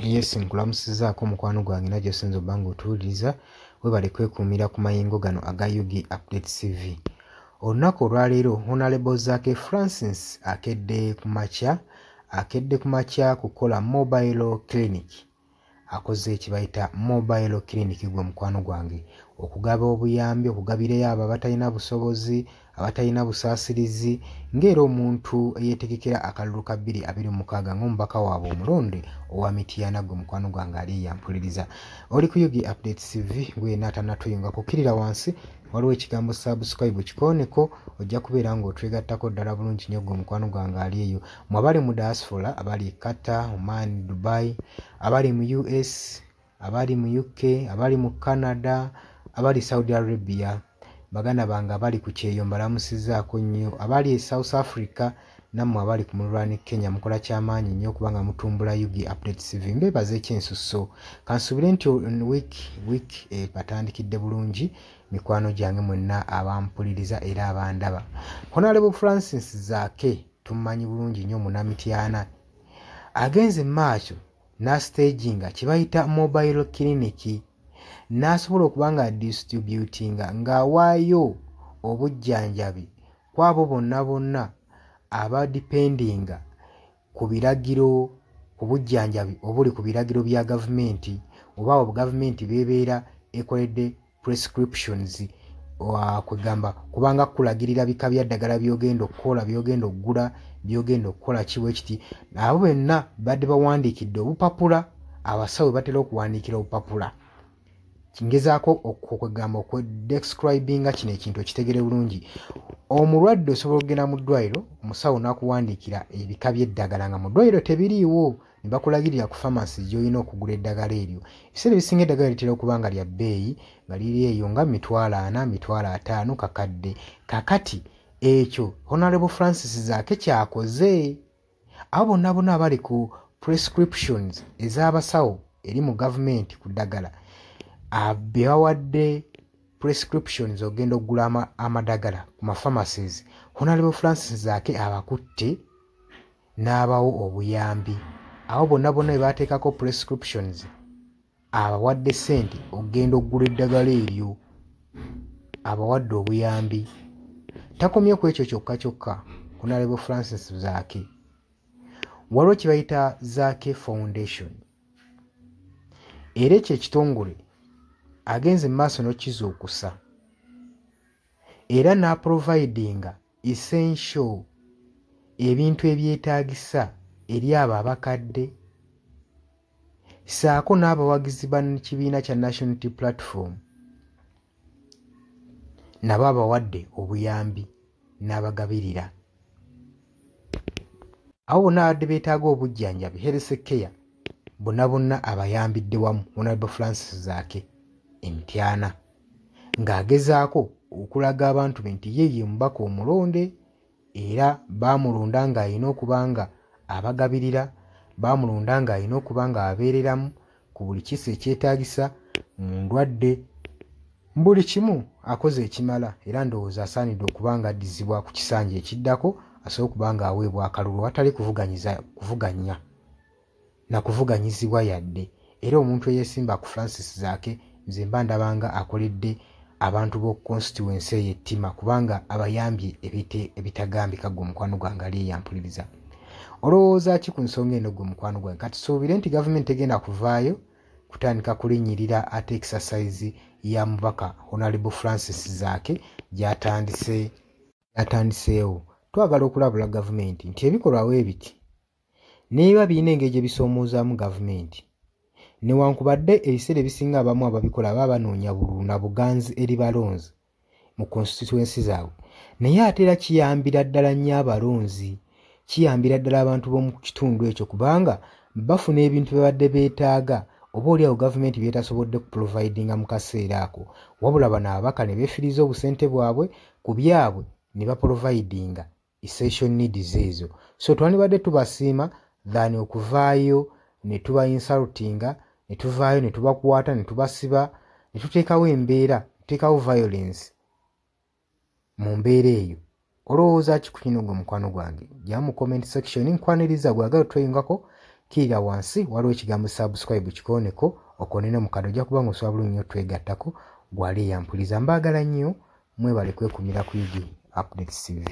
Yes, nkulamusizaako mukwano gwange na gy'osinza obba ng'otuwuliriza, weebale kwekuumira ku mayengo gano aga UG Update TV. Olunaku olwaleero Honorable Zaake Francis akedde ku makya kukola mobile clinic. Akoze kye bayita mobile clinic, gwe mukwano gwange, okugaba obuyambi, okugabirayo abo abatalina busobozi, abatalina busaasirizi, ng'era omuntu eyeetegekera akalulu ka 2026 ng'omubaka waabwe omulonde owa Mityana. Gwe mukwano gwange ali eyampuliriza, oli ku UG Update TV. Gwe n'atannatuyunga, kukkirira wansi, waliwo ekigambo "subscribe", kikooneko, ojja kubeera ng'otwegattako ddala bulungi nnyo. Gwe mukwano gwange ali eyo, mwe abali mu diaspora, abali e Qatar, Oman, Dubai, abali mu US, abali mu UK, abali mu Canada, abali Saudi Arabia, baganda bange abali ku kyeyo, mbalamusizaako nnyo. Abali e South Africa, nammwe abali ku mululwani Kenya, mukola kyamaanyi nnyo okubanga mutumbula UG Update TV, mbeebaza ekyensusso. Kansuubire nti week batandikidde bulungi, mikwano gyange mwenna abampuliriza era abandaba. Honorable Francis Zaake tumumanyi bulungi nnyo, Munnamityana, agenze maaso n'astaginga kye bayita mobile clinic, n'asobola okuba nga distributinga, ng'awaayo obujjanjabi ku abo bonna bonna abadependinga ku biragiro, ku bujjanjabi obuli ku biragiro bya gavumenti, oba abo gavumenti beebeera ekoledde prescriptions, kwegamba kubanga kulagirira bika bya ddagala by'ogenda okukola, by'ogenda okugula, by'ogenda okukola kiwe kiti. Abo benna badde bawandiikidde obupapula, abasawo batera okuwandiikira obupapula. Ngezaako okwegamba okwedescribinga kino ekintu okitegere bulungi. Omulwadde osobola okugenda mu ddwaliro, omusawo n'akuwandiikira ebika by'eddagala nga mu ddwaliro tebiriiwo, ne bakulagirira ku famasi gy'olina okugula eddagala eryo. Ebiseera ebisinga eddagala litera okuba nga lya bbeeyi, nga liri eyo nga 40,000, 50,000, kakadde. Kakati ekyo Honorable Francis Zaake kyakoze, abo bonna bonna abali ku prescriptions ez'abasawo eri mu gavumenti ku ddagala, be bawadde prescriptions ogenda okugula amadagala ku mapharmacies, Honorable Francis Zaake abakutte n'abawo obuyambi. Abo bonna bonna be bateekako prescriptions, abawadde ssente okugenda okugula eddagala eryo, abawadde obuyambi. Takomye ku ekyo kyokka kyokka. Honorable Francis Zaake, waliwo kye bayita Zaake Foundation, era ekyo ekitongole agenze mu maaso n'okizuukusa era n'aprovidinga essential ebintu ebyetaagisa eri abo abakadde ssaako n'abawagizi ba kibiina kya National Unity Platform. Nabo abawadde obuyambi n'abagabirira. Abo bonna abadde beetaaga obujjanjabi, health care, bonna bonna abayambidde wamu. Honorable Francis Zaake Emityana ng'agezaako okulaga abantu be nti ye ye mubaka omulonde, era baamulonda ng'alina okuba nga abagabirira, baamulonda ng'alina okuba nga abeereramu ku buli kisa ekyetaagisa mu ndwadde, mu buli kimu. Akoze ekimala, era ndowooza asaanidde okuba nga addizibwa ku kisanja ekiddako, asobole okuba nga aweebwa akalulu awatali kuvuganya na kuvuganyizibwa yadde. Era omuntu eyeesimba ku Francis Zaake, nze mba ndabanga akoledde abantu b'oku constituency eyo ettima, kubanga abayambye ebitagambika. Gwe omukwano gwange ali eyampuliriza, olowooza ki ku nsonga eno, gwe mukwano gwange? Kati suubire nti gavumenti tegenda kuvaayo kutandika kulinnyirira ate exercise ya mubaka Honorable Francis Zaake gy'atandiseewo. Twagala okulabula gavumenti nti ebikolwa bwe biti neeba birina engeri gye bisoomoozaamu gavumenti, newankubadde ebiseera ebisinga abamu ababikola baba banoonya bululu na buganzi eri balonzi mu constituency zaabwe, naye ate era kiyambira ddala nnyo abalonzi, kiyambira ddala abantu b'omu kitundu ekyo, kubanga bafuna ebintu bye babadde beetaaga oba oliawo gavumenti byetasobodde kuprovidinga mu kaseera ako. Wabula bano ababaka ne beefiriza obusente bwabwe ku byabwe ne baprovidinga essential needs ezo. So twandibadde tubasiima than okuvaayo ne tuba insultinga, ne tuvaayo ne tubakwata ne tubasiba, ne tuteekawo embeera, tuteekawo violence mu mbeera eyo. Olowooza ki ku kino, gwe mukwano gwange? Jja mu comment section. Nkwaniriza gwagala otweyungako. Kkirira wansi waliwo ekigambo subscribe, kikooneko okoone ne mukadde, ojja kuba nga osobola bulungi nnyo twegattako. Gwali eyampuliza, mbaagala nnyo, mwebale kwekumira ku UG Updates TV.